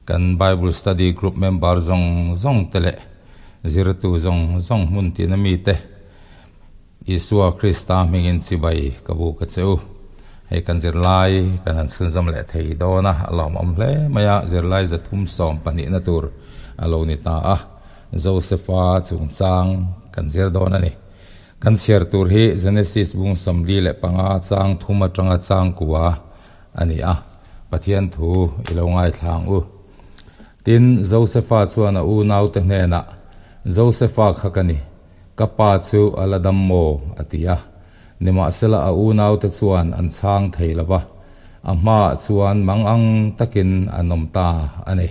Kan Bible Study Group member zawng zawng te leh zirtu zawng zawng hmun tina mite Isua Krista hmingin chibai ka buk a che u. Hei kan zirlai kan han chhunzawm leh thei dawn a, a lawmawm hle mai a, zirlai 312 na tur a lo ni ta a, Josefa chungchang kan zir dawn a ni. Kan chhiar tur hi Genesis bung 45 chang thum atanga chang kua a ni a, Pathian thu i lo ngaithla ang u. Tin, Josefa chuan a unaute hnenah, Josefa kha ka ni, ka pa chu a la dam maw? a ti a. Nimahsela a unaute chuan an chhang thei lo va, a hmaah chuan mang ang takin an awm ta a ni.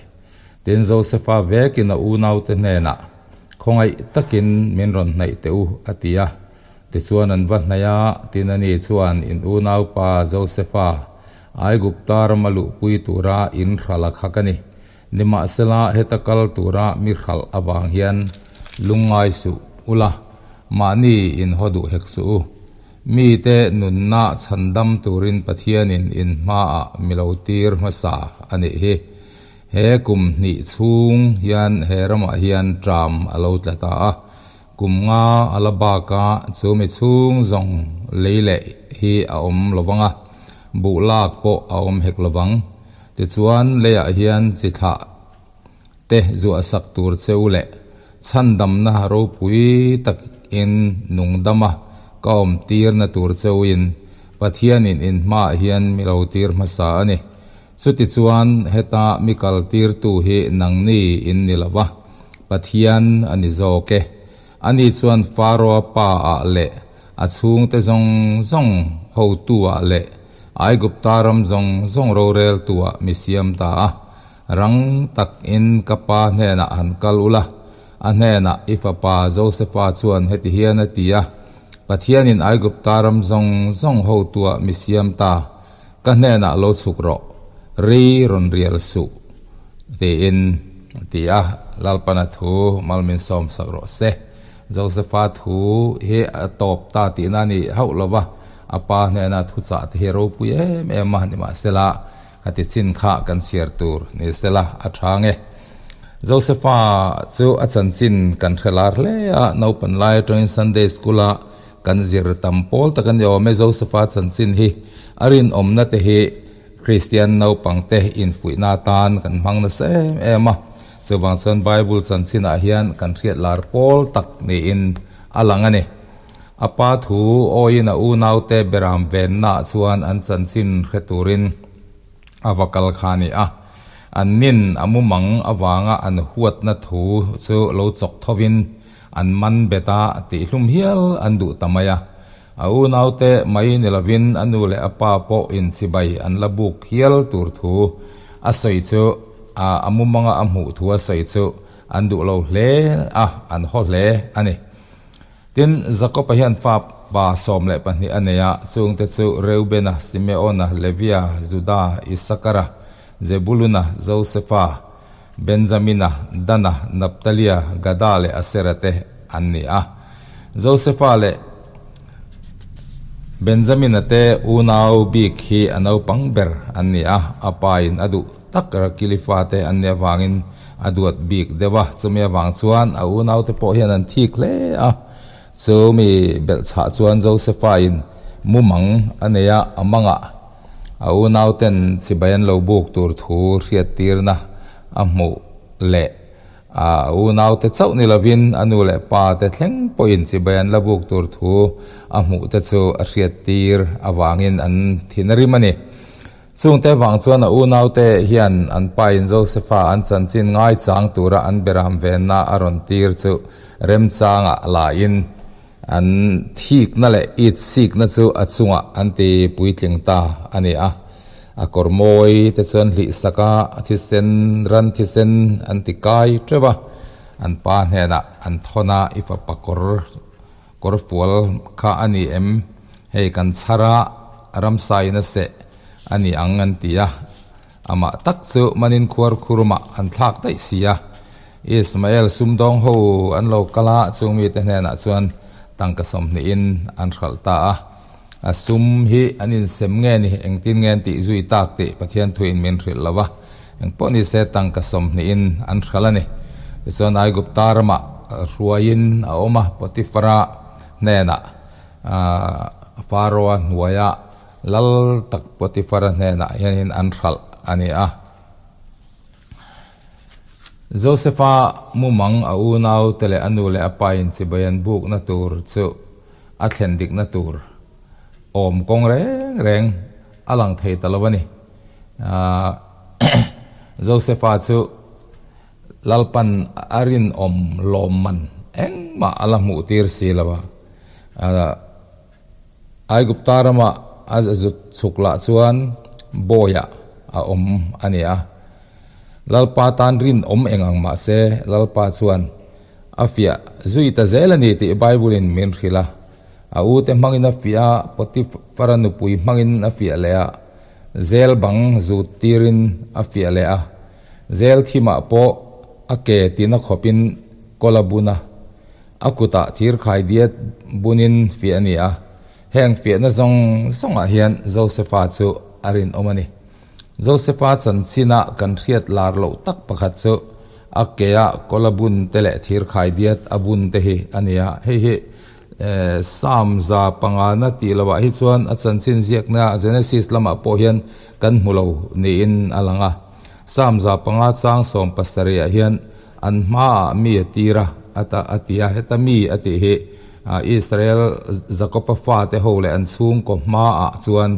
Tin, Josefa vekin a unaute hnenah, Khawngaih takin min rawn hnaih teh u, a ti a. Tichuan an va hnaih a, tin ani chuan in unaupa Josefa, Aigupta rama luhpui tura in hralh a khak a ni. Nimahsela heta kal tura mi hralh avang hian lungngai suh ula, mahni in haw duh hek suh u. Mite nunna chhandam turin Pathianin in hmaah mi lo tir hmasa a nih hi. He kum hnih chhung hian he ramah hian ṭam a lo tla ta a. Kum nga a la bak a, chu mi chhung zawng lei leh hi a awm lo vang a, buh lak pawh a awm hek lo vang. Tichuan, leiah hian chi thlah te zuah sak tur che u leh chhandamna ropui takin nungdama ka awm tirna tur che uin Pathianin in hmaah hian mi lo tir hmasa a ni. Chutichuan, heta mi kal tirtu hi nangni in ni lo va, Pathian a ni zawk e. Ani chuan Faroa pa ah leh a chhungte zawng zawng hotu ah leh Aigupta ram zawng zawng roreltu ah mi siam ta a. Rang tak in ka pa hnenah han kal ula, a hnenah i fapa Josefa chuan heti hian a ti a, Pathianin Aigupta ram zawng zawng hotu ah mi siam ta, Ka hnenah lo chhuk rawh, ri rawn rial suh, tiin a ti a. Lalpana thu mal min sawm sak rawh se. Josefa thu hi a tawp ta tihna a ni hauh lo va, a pa hnena thuchah te hi a ropui em em a, nimahsela ka ti chin kha kan chhiar tur ni sela a tha nge. Josefa chu a chanchin kan hre lar hle a, naupan lai atangin Sunday School-a Kan zir tam pawl tak a ni awm e, Josefa chanchin hi a rinawmna te hi Kristian naupangte infuihna atan kan hmang nasa em em a, chuvang chuan Bible chanchinah hian kan hriat lar pawl tak niin a lang a ni. A pa thu awiin a unaute beram vennaah chuan an chanchin hre turin a va kal kha a ni a, an nin a mumang avanga an huatna thu chu lo chawk thovin An man bet a, tihhlum hial an duh ta mai a. A unaute mai ni lovin a nu leh a pa pawh inchibai an la buk hial tur thu a sawi chu a mumanga a hmuh thu a sawi chu an duh lo hle a, an haw hle a ni. Tin, Jakob-a hian fa pa 12 a nei a, chungte chu Reubena, Simeona, Levia, Juda, Isakara, Zebuluna, Josefa, Benjamina, Dana, Naptalia, Gada leh Asera te an ni a. Josefa leh Benjamina te unau bik hi a naupang ber an ni a, a pain a duh tak Rakili fate an nih avangin a duat bik deuh a, chumi avang chuan a unaute pawh hian an thik hle a. Chumi belhchhah chuan Josefa in mumang a nei a, a mangah A unauten chibai an lo buk tur thu hriattirna a hmuh leh a unaute chauh ni lovin a nu leh pa te thleng pawhin chibai an la buk tur thu a hmuh te chu a hriattir avangin an thin a rim a ni. Chungte vang chuan a unaute hian an pain Josefa an chanchin ngaichang tura an beram venna a rawn tir chu remchangah lain An thikna leh it sikna chu a chungah an ti puitling ta a ni a, a kawr mawi te chuan hlih sak a, a thisen ran thisen an ti kai teuh a, an pa hnenah an thawn a, i fapa kawr kawr fual kha a ni em? Hei kan chhar a, ramsa in a seh a ni ang an ti a, amah tak chu manin khuar khurumah an thlak daih si a. Ismael sumdawng ho an lo kal a, chung mite hnenah chuan tangka 20 in an hralh ta a. A sum hi an insem nge ni, engtin nge an tih zui tak tih Pathian thuin min hrilh lo a. Engpawh ni se tangka sawmhnihin an hralh a ni. Tichuan Aigupta ramah hruaiin a awm a, Potifara hnenah Pharaoh-a hnuaia lal tak Potifara hnenah hianin an hralh a ni a. Josefa mumang a unau te leh a nu leh a pa in chibai an bukna tur chu a thlen dikna tur awm kawng reng reng a lang thei ta lo a ni. Josefa chu Lalpan a rinawm lawmman engmah a la hmuh tir si lo a. Aigupta rama a zut chhuk lah chuan bawiah a awm a ni a. Lalpa tan rinawm eng ang mah se Lalpa chuan a fiah zui ta zel a ni tih Bible-in min hrilh a. A ute hmangin a fiah a, Potifara nupui hmangin a fiah leh a, zel bang zut tirin a fiah leh a, zel thimah pawh a ke tina khawpin kawl a bun a. A kutah thir khai diat bunin fiah a ni a, heng fiahna zawng zawngah hian Josefa chu a rinawm a ni. Josefa chanchina kan hriat lar loh tak pakhat chu a kea kawl a bun te leh thir khai diat a bun te hi a ni a, hei hi Psalm 5 na tih lohah hi chuan a chanchin ziakna Genesis lamah pawh hian kan hmu lo niin a lang a. Psalm 5 chang 17 ah hian An hmaah mi a tir a, a a ti a, heta mi a tih hi Israel Jakoba fate ho leh an chhungkaw hmaah chuan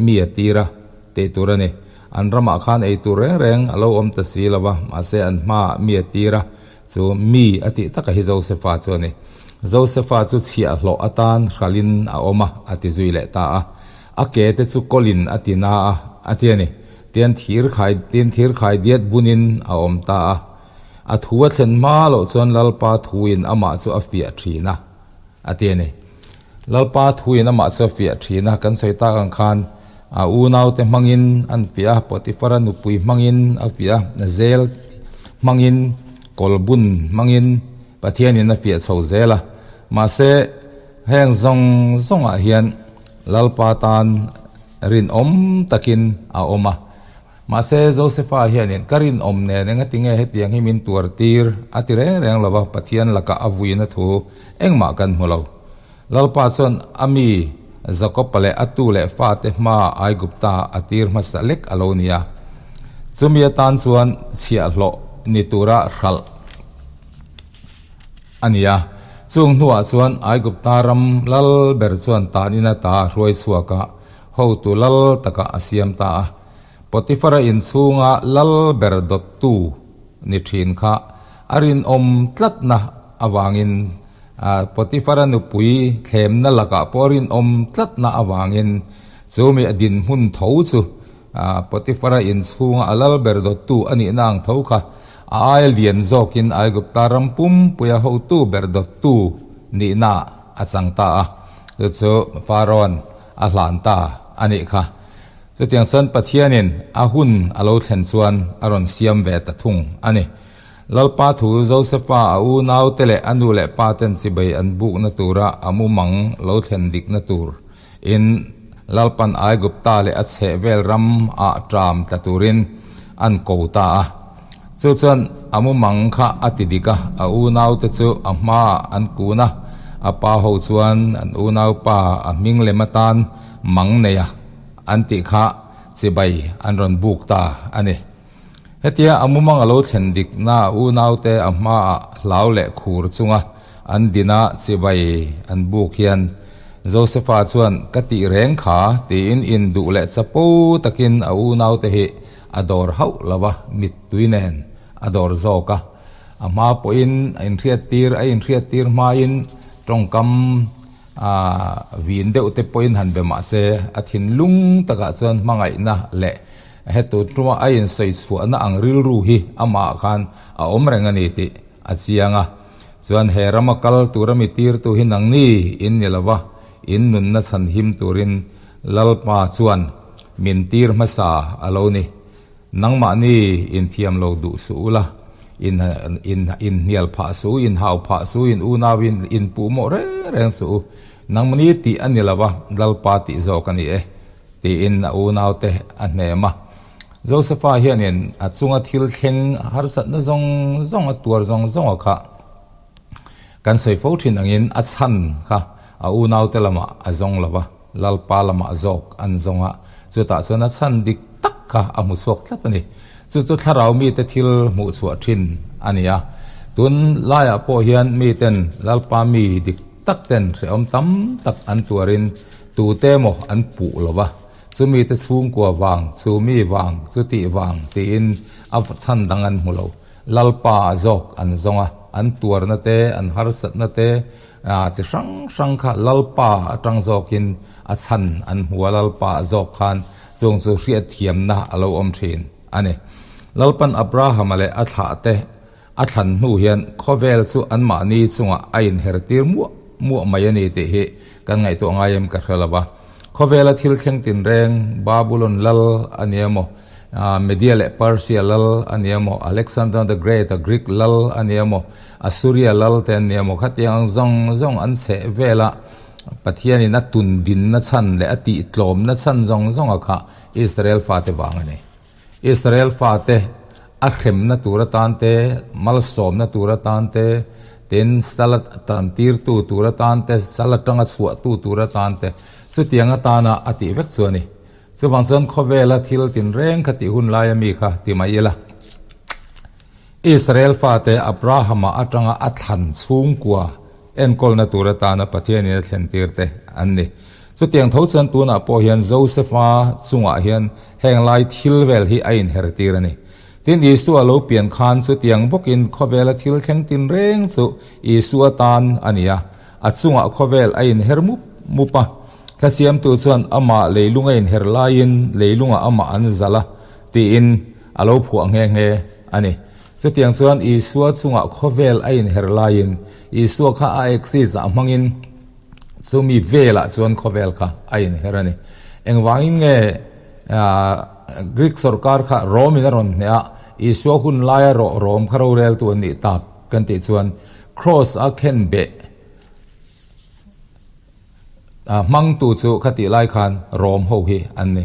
mi a tir a tih tur a ni. An ramah khan ei tur reng reng a lo awm ta si lo va, mahse an hmaah mi a tir a, chu mi a tih taka hi Josefa chu a ni. Josefa chu chhiahhlawh atan hralhin a awm a, a ti zui leh ta a. A ke te chu kawlin a ti na a, a ti a ni. Tian thir khai tin thir khai diat bunin a awm ta a. A thu a thlen hma loh chuan Lalpa thuin amah chu a fiah thin a, a ti a ni. Lalpa thuin amah chu a fiah thin a, kan sawi tak ang khan a unaute hmangin an fiah a, Potifara nupui hmangin a fiah a, zel hmangin, kawlbun hmangin Pathianin a fiah chho zel a. Mahse, heng zawng zawngah hian Lalpa tan rinawm takin a awm a. Mahse, Josefa hianin, Ka rinawm nen engatinge hetiang hi min tuar tir? a ti reng reng lo va, Pathian lakah a vuina thu engmah kan hmu lo. Lalpa chuan a mi Jakoba leh a tu leh fate hmaa Aigupta a tir hmasa lek a lo ni a. Chumi atan chuan chhiahhlawh ni tura hralh a ni a. Chung hnuah chuan Aigupta ram lal ber chuan tanin ata a hruai chhuak a, hotu lal takah a siam ta a. Potifara inchhunga lal ber dawttu ni thin kha a rinawm tlatna avangin Potifara nupui thlemna lakah pawh a rinawm tlatna avangin chumi a dinhmun tho chu Potifara inchhunga a lal ber dawttu a nihna ang tho kha a aia lian zawkin Aigupta ram pumpuia hotu ber dawttu nihna a chang ta a, chu chu Pharaoh-a'n a hlan ta a nih kha. Chutiang chuan Pathianin a hun a lo thlen chuan a rawn siam ve ta thung a ni. Lalpa thu Josefa a unaute leh a nu leh pa ten chibai an bukna tura a mumang lo thlen dikna tur in Lalpan Aigupta leh a chhehvel ram ah ṭam tla turin an ko ta a. Chu chuan a mumang kha a ti dik a, a unaute chu a hmaah an kun a, a pa ho chuan an unaupa a hming lem atan mang nei a. An tih kha chibai an rawn buk ta a ni. Hetia a mumang a lo thlen dikna unaute a hmaah hlau leh khur chunga an dina chibai an buk hian Josefa chuan ka tih reng kha tiin induh leh chapo takin a unaute hi a dawr hauh lo va, mittui nen a dawr zawk a. A hma pawhin a inhriattir a inhriattir hmain tawngkam A vin deuh te pawhin han be mah se, a thinlung takah chuan hmangaihna leh hetu tuma a insawi chhuahna ang rilru hi amah khan a awm reng a ni tih a chiang a. Chuan he rama kal tura mi tirtu hi nangni in ni lo va, in nunna chhan him turin Lalpa chuan min tir hmasa a lo ni. Nangmahni inthiam lo duh suh ula, in in inhnial phah suh u, inhau phah suh u, in unau in inpuh mawh reng reng suh u. Nangmahni tih a ni lo va, Lalpa tih zawk a ni e, tiin a unaute a hnem a. Josefa hianin a chunga thil thleng harsatna zawng zawng a tuar zawng zawng a kha kan sawi fo thin angin a chhan kha a unaute lamah a zawng lo va, Lalpa lamah zawk an zawng a, chutah chuan a chhan dik tak kha a hmu chhuak tlat a ni. Chu chu thlarau mite thil hmuh chhuah thin a ni a, tun laiah pawh hian miten Lalpa mi dik tak ten hrehawm tam tak an tuarin tute emaw an puh lo va, chumi te chhungkua vang, chu mi vang, chu tih vang tiin a chhan dang an hmu lo. Lalpa zawk an zawng a, an tuarna te, an harsatna te, chi hrang hrang kha Lalpa atang zawkin a chhan an hmu a, Lalpa zawk khan chung chu hriatthiamna a lo awm thin a ni. Lalpan Abrahama leh a thlahte a thlan hnu hian khawvel chu anmahni chungah a inher tir muah muah mai a ni tih hi kan ngaihtuah ngai em ka hre lo va. Khawvela thil thleng tinreng Babulon lal a ni emaw, Media leh Persia lal a ni emaw, Alexander the Great a Greek lal a ni emaw, Assuria lal te an ni emaw khatiang ang zawng zawng an chheh vela Pathianin a tun dinna chhan leh a tihtlawmna chhan zawng zawnga kha Israel fate vang a ni. Israel fate a hremna tur atan te, malsawmna tur atan te, tin sal tan tirtu tur atan te, sal atanga chhuahtu tur atan te, chutiang atana a tih vek chu a ni. Chuvang chuan khawvela thil tinreng kha tih hun laia mi kha ti mai ila. Israel fate Abrahama atanga a thlan chhungkua enkawlna tur atana Pathianin a thlen tir te an ni. Chutiang tho chuan tunah pawh hian Josefa chungah hian heng lai thil vel hi a inher tir a ni. Tin, Isua lo pian khan chutiang bawkin khawvela thil thleng tinreng chu Isua tan a ni a, a chungah khawvel a inher mup mup a. Thla siamtu chuan amah leilung a inher laiin leilungah amah an zalh a tiin a lo phuah nghe nghe a ni. Chutiang chuan Isua chungah khawvel a inher laiin Isua kha a exist ah hmangin chumi velah chuan khawvel kha a inher a ni. Engvangin nge Greek sorkar kha Rome in a rawn hneh a, Isua hun laia rawh Rome kha roreltu an nih tak kan tih chuan Cross a khenbeh Hmangtu chu khatih lai khan Rom ho hi an ni.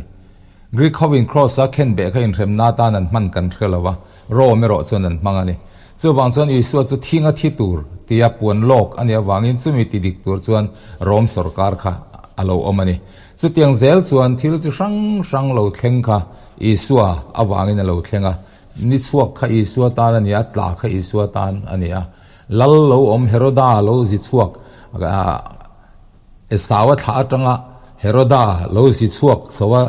Greek hovin Cross-a khenbeh kha inhremna atan an hman kan hre lo va, Rome erawh chuan an hmang a ni. Chuvang chuan Isua chu thinga thi tur tia puan lawk a nih avangin chumi ti dik tur chuan Rom sorkar kha a lo awm a ni. Chutiang zel chuan thil chi hrang hrang lo thleng kha Isua avangin a lo thleng a. Ni chhuak kha Isua tan a ni a, tla kha Isua tan a ni a. Lal lo awm Heroda lo zi chhuak Esau-a thlah atanga Heroda lo zi chhuak chho a,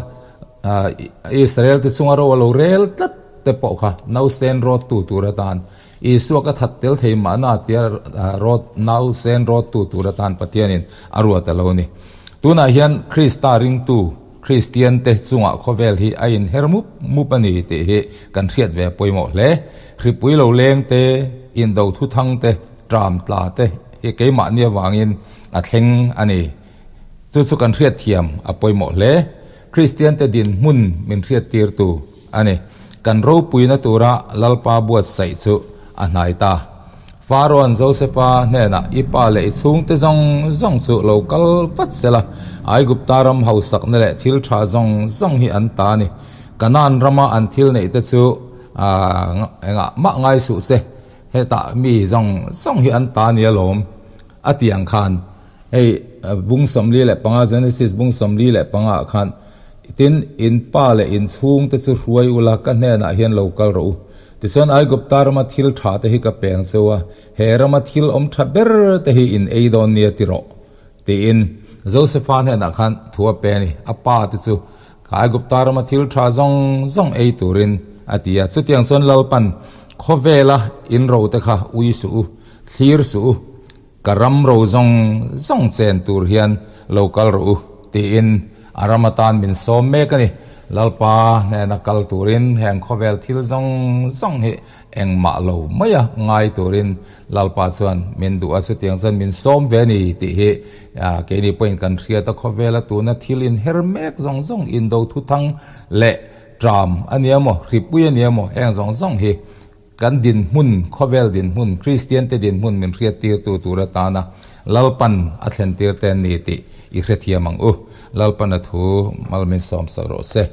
Israel te chunga ro a lo rel tlat te pawh kha nausen rawttu tur atan Isua ka that tel thei mahna tia rawt nausen rawttu tur atan Pathianin a ruat a lo ni. Tunah hian Krista ringtu Kristian te chungah khawvel hi a inher mup mup a ni tih hi kan hriat ve pawimawh hle. Hripui lo leng te, indo thuthang te, tram tla te hi keimahni avangin a thleng a ni. Chu chu kan hriat thiam a pawimawh hle. Kristian te dinhmun min hriat tirtu a ni. Kan ropuina tura Lalpa buatsaih chu a hnai ta. Farawn Josefa hnenah i pa leh i chhungte zawng zawng chu lo kal vat sela, Aigupta ram hausakna leh thil tha zawng zawng hi an ta a ni. Kanaan rama an thil neihte chu engah mah ngai suh se, hetah mi zawng zawng hi an ta nia lawm a ti ang khan. Hei bung 45 Genesis bung 45 ah khan tin in pa leh in chhungte chu hruai ula ka hnenah hian lo kal rawh u. Tichuan Aigupta rama thil tha te hi ka peng cheu a, he rama thil awm tha ber te hi in ei dawn nia ti rawh tiin Josefa hnenah khan thu a pe a ni. A pa te chu Aigupta rama thil tha zawng zawng ei turin a ti a. Chutiang chuan Lalpan khawvela in ro te kha ui suh u, thlir suh u. Ka ram ro zawng zawng chen tur hian lo kal rawh u, tiin a ram atan min sawm mek a ni. Lalpa hnena kal turin heng khawvel thil zawng zawng hi engmah lo maia ngai turin Lalpa chuan min duh a, chutiang chuan min sawm ve a ni tih hi keini pawhin kan hriat a, khawvela tuna thil inher mek zawng zawng indo thuthang leh tram a nia maw, hripui a nia maw, heng zawng zawng hi Kan dinhmun, khawvel dinhmun, Kristiante dinhmun min hriattirtu tur atana Lalpan a thlentir te an ni tih i hrethiam ang u. Lalpan a thu mal min sawm sak rawh se.